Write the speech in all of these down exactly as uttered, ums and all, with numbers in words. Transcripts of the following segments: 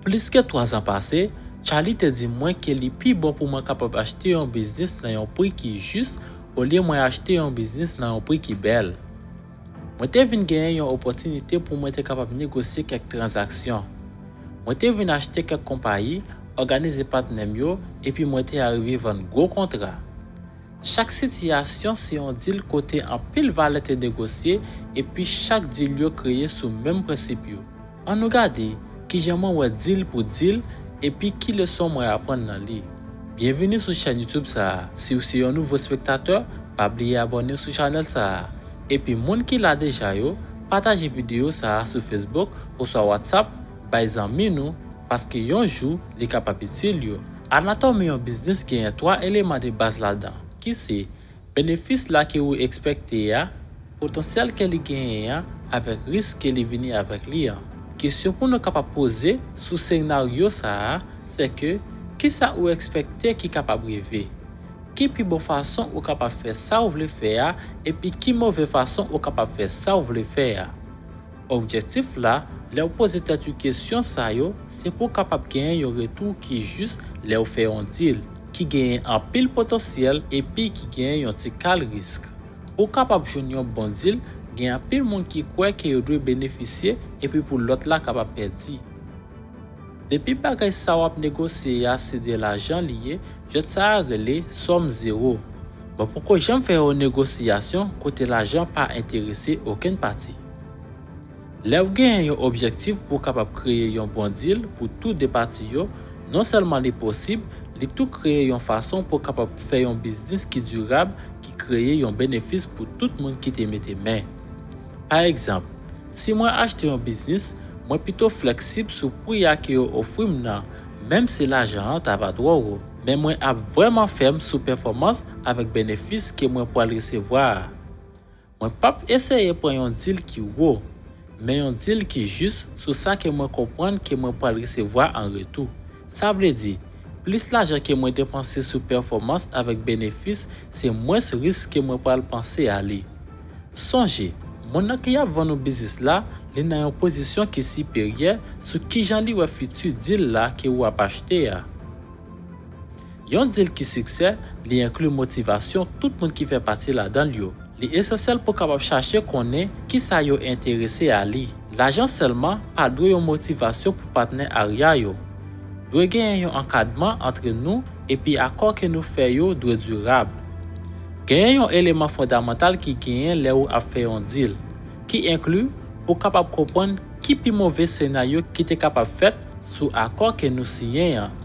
Plis ke twa zan pase, Charlie te di mwen ke li pi bon pou mwen kapab achte yon biznis nan yon pri ki jis olye mwen achte yon biznis nan yon pri ki bèl. Mwen te vin genyen yon opòtinite pou mwen te kapab negosye kèk tranzaksyon. Mwen te vin achte kèk konpayi, òganize patnè m yo, epi mwen te arive vann gwo kontra. Chak sitiyasyon se yon dil kote anpil valè te negosye, epi chak dil yo kreye sou menm prensip yo. Ann nou gade kijan mwen wè dil pou dil, epi ki leson mwen aprann nan li. Byenvini sou chèn YouTube sa a. Si w se yon nouvo espektatè, pa bliye abòne w sou chanèl sa a. Epi moun ki la deja yo, pataje videyo sa a sou Facebook oswa WhatsApp bay zanmi nou, paske yon jou li kapab itil yo. Anatomi yon biznis genyen twa eleman de baz ladan, ki se benefis la ke ou ekspekte a, potansyèl ke li genyen an, avèk risk ke li vini avèk li an. Kesyon pou nou kapab poze sou senaryo sa a, se ke, kisa ou ekspekte ki kapab rive? Ki pi bon fason ou kapab fè sa ou vle fè a, epi ki move fason ou kapab fè sa ou vle fè a? Objektif la, lè w poze tèt ou kesyon sa yo, se pou w kapab genyen yon retou ki jis lè w fè yon dil, ki genyen anpil potansyèl epi ki genyen yon ti kal risk. Pou w kapab jwenn yon bon dil, gen anpil moun ki kwè ke yo dwe benefisye epi pou lòt la kapab pèdi. Depi bagay sa w ap negosye a se de lajan li ye, jwèt sa a rele sòm zewo. Mwen poko janm fè yon negosyasyon kote lajan pa enterese okenn pati. Lè w genyen yon objektif pou w kapab kreye yon bon dil pou tou de pati yo, non sèlman li posib, li tou kreye yon fason pou w kapab fè yon biznis ki dirab, ki kreye yon benefis pou tout moun ki te mete men. Pa egzanp, si mwen achte yon biznis, mwen pito fleksib sou pri a ke yo ofri m nan, menm si lajan an ta va twò wo. Men mwen ap vrèman fèm sou pèfòmans avèk benefis ke mwen pral resevwa a. Mwen p ap eseye pran yon dil ki wo, men yon dil ki jis sou sa ke mwen konprann ke mwen pral resevwa an retou. Sa vle di, plis lajan ke mwen depanse sou pèfòmans avèk benefis, se mwens risk ke mwen pral panse a li. Sonje, moun nan ki ap vann ou biznis la, li nan yon pozisyon ki siperyè sou kijan li wè fiti dil la ke ou ap achte a. Yon dil ki siksè, li enkli motivasyon tout moun ki fè pati ladan l yo. Li esansyèl pou w kapab chache konnen kisa yo enterese a li. Lajan sèlman pa dwe yon motivasyon pou patnè arya yo. Dwe genyen yon ankadman antre nou, epi akò ke nou fè yo dwe dirab. Genyen yon eleman fondamantal ki genyen lè ou ap fè yon dil, ki enkli pou w kapab konprann ki pi move senaryo ki te kapab fèt sou akò ke nou siyen an,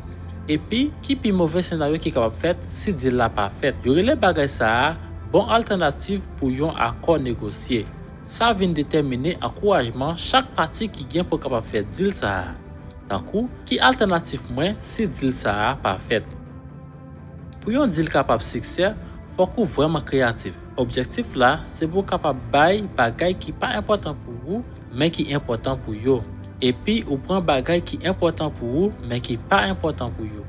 epi ki pi move senaryo ki kapab fèt si dil la pa fèt. Yo rele bagay sa a bon altènativ pou yon akò negosye. Sa vin detèmine ankourajman chak pati ki gen pou kapab fè dil sa a. Tankou, ki altènatif mwen si dil sa a pa fèt? Pou yon dil kapab siksè, fòk ou vrèman kreyatif. Objektif la, se pou w kapab bay bagay ki pa enpòtan pou ou, men ki enpòtan pou yo. Epi ou pran bagay ki enpòtan pou ou, men ki pa enpòtan pou yo.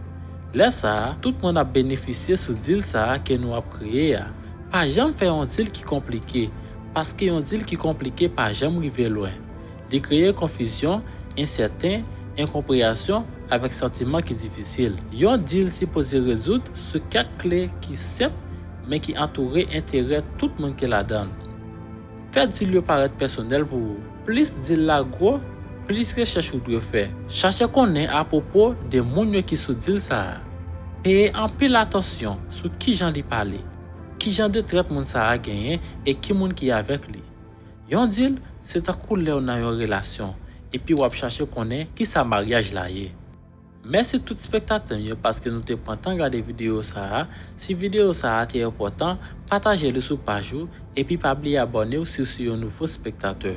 Lè sa a, tout moun ap benefisye sou dil sa a ke nou ap kreye a. Pa janm fè yon dil ki konplike, paske yon dil ki konplike pa janm rive lwen. Li kreye konfizyon, ensèten, enkonpreyasyon, avèk santiman ki difisil. Yon dil sipoze rezoud sou kèk kle ki senp, men ki antoure enterè tout moun ki ladan l. Fè dil yo parèt pèsonèl pou ou. Plis dil la gwo, plis rechèch ou dwe fè. Chache konnen apwopo de moun yo ki sou dil sa a. Peye anpil atansyon sou kijan li pale, kijan de trèt moun sa a genyen e ki moun ki avèk li. Yon dil, se tankou lè w nan yon relasyon, epi w ap chache konnen kisa maryaj la ye. Mèsi tout espektatè m yo paske nou te pran tan gade videyo sa a. Si videyo sa a te enpòtan, pataje li sou paj ou, epi pa bliye abòne w si w se yon nouvo espektatè.